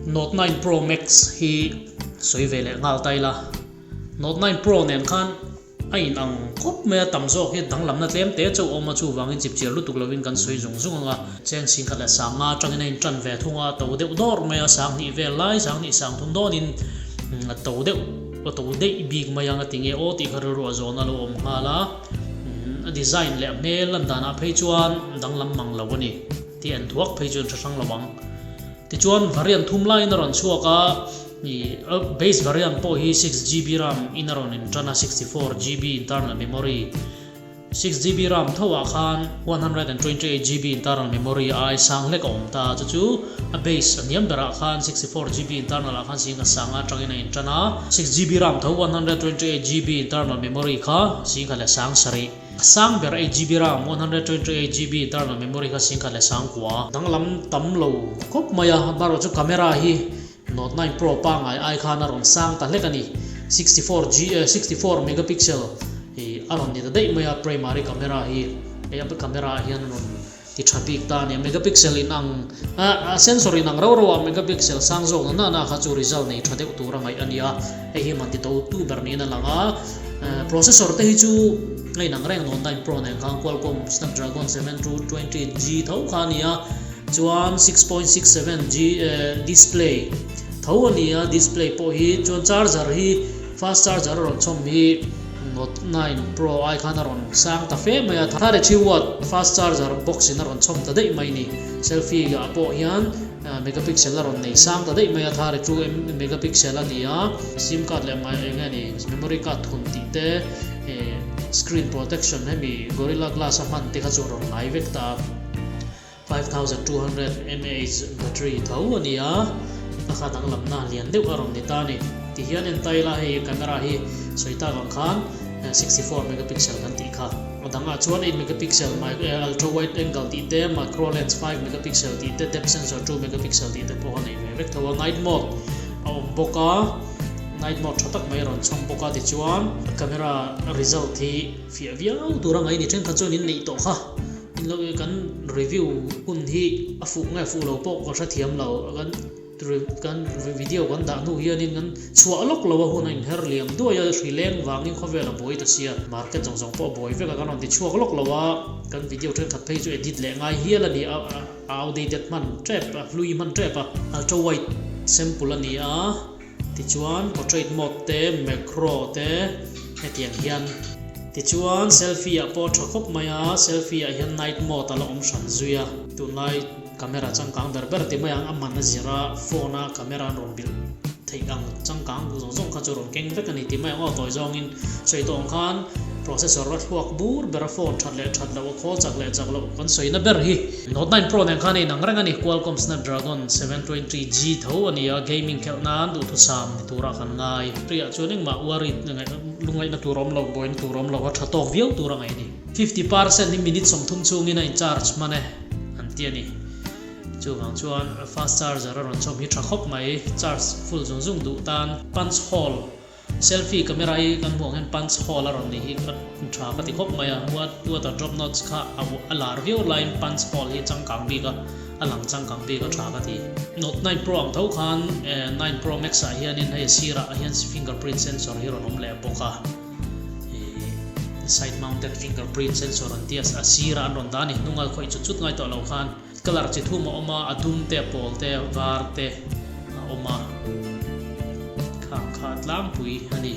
Note 9 Pro Max hi sawi ve leh nghal ta ila. Note 9 Pro nen khan a in ang khawp mai a, tam zawk hi danglamna tlem te chauh awm a, chuvangin chipchiar lutuk lovin kan sawi zung zung ang a. Cheng singkhat leh sang nga atangin a in tan ve thung a, to deuh dawr mai a, sang hnih vel lai, sang hnih sang thum dawnin a to deuh, a to daih bik mai ang a ti nge aw tih kha rilru a zawn a lo awm nghal a. A design leh a hmel lan danah phei chuan danglam mang lo a ni tih en thuak phei chuan hre hrang lo ang. Tichuan variant thum laiin a rawn chhuak a, base variant pawh hi 6GB ram in a rawn intan a, 64GB internal memory. 6GB ram tho ah khan 128GB internal memory ai sang hlek a awm ta, chu chu a base a hniam berah khan 64GB internal ah khan sing a sang atangin a intan a, 6GB ram tho 128GB internal memory kha singkhat leh sang sarih. A sang ber 8GB ram 128GB internal memory kha singkhat leh sang kua. Danglam tam lo khawp mai a, amaherawh chu camera hi Note 9 Pro pangngai ai khan a rawn sang ta hlek a ni. 64 G 64 megapixel hi a rawn ni ta daih mai a, primary camera hi hei a camera ah hian a rawn ti tha bik ta a ni. Megapixel in ang a sensor in ang rau rau ah megapixel sang zawk na na na kha chu result nei tha deuh tur a ngaih a ni a, hei hi man ti to tu ber niin a lang a. Processor te hi chu a inang reng Note 9 Pro nen khan Qualcomm Snapdragon 720G tho kha a ni a. Chuan 6.67 G display tho a ni a, display pawh hi chuan charger hi fast charger a rawn chhawm hi Note 9 Pro ai khan a rawn sang ta fe mai a, 33 watt fast charger box in a rawn chhawm ta daih mai a ni. Selfie ah pawh hian megapixel a rawn nei sang ta daih mai a, 32 megapixel a ni a, sim card leh mai eng nge ni memory card thun tih te screen protection hemi Gorilla Glass a hman te kha chu a rawn ngai vek ta a. 5200 mAh battery tho a ni a, a kha danglamna lian deuh a rawn ni ta a ni. Tihian en ta ila hei camera hi sawi tak ang khan 64 megapixel kan tih kha. A dangah chuan 8 megapixel ultra wide angle tih te, macro lens 5 megapixel tih te, depth sensor 2 megapixel tih te pawh a nei ve vek tho a. Night mode a awm bawk a, night mode tha tak mai a rawn chhawm bawk a tichuan camera result hi fiah viau tur a ngaih a ni. Thenkhat chuan in neih tawh kha. In lo kan review hun hi a fuh nge fuh lo pawh ka hrethiam lo kan kan video kan dah hnu hianin kan chhuah lawk lo a hun a inher liam duai a hri leng vangin khawvel a buai ta sia market zawng zawng pawh a buai vek a kan rawn ti chhuak lawk lo a kan video thenkhat phei chu edit leh ngai hial a ni a a outdated hman tep a hlui hman tep a ultra wide sample a ni a. Tichuan portrait mode te, macro te hetiang hian. Tichuan selfie ah pawh tha khawp mai a, selfie ah hian night mode a la awm hran zui a. Tunlai camera changkang ber ber ti mai ang, a man a zir a, phone a camera an rawn bilh theih ang changkang zawng zawng kha chu rawn keng vek a ni ti mai ang aw tawi zawngin sawi tawh ang khan processor a thluak bur ber a phone that leh that loh a khawl chak leh chak loh kan sawina ber hi. Note 9 Pro nen khan a inang reng a ni, Qualcomm Snapdragon 720G tho a ni a, gaming khelh nan duhthusam ni turah kan ngai. Priah chuan engmah uar lungngaihna tur awm lo, buaina tur awm lo a tha tawk viau tur a ngaih a ni. 50% hi minute 30 chhungin a in charge hman e an ti a ni. Chuvang chuan fast charger a rawn chhawm hi tha khawp mai, charge full zung zung duh tan punch hole Selfie camera hi kan hmuh ang hian punch hole a rawn nih hi ka tha ka ti khawp mai a, water drop notch kha a lar viau laiin punch hole hi changkang bik a, a lang changkang bik a tha ka ti. Note 9 Pro ang tho khan 9 Pro Max ah hianin hei a sirah hian fingerprint sensor hi rawn awm leh bawk a, side mounted fingerprint sensor an ti a, a sirah an rawn dah a ni, hnunga khawih chut chut ngai tawh lo khan. Colour chi thum a awm a, a dum te, a pawl te, a var te a awm a, khang kha tlangpui a ni.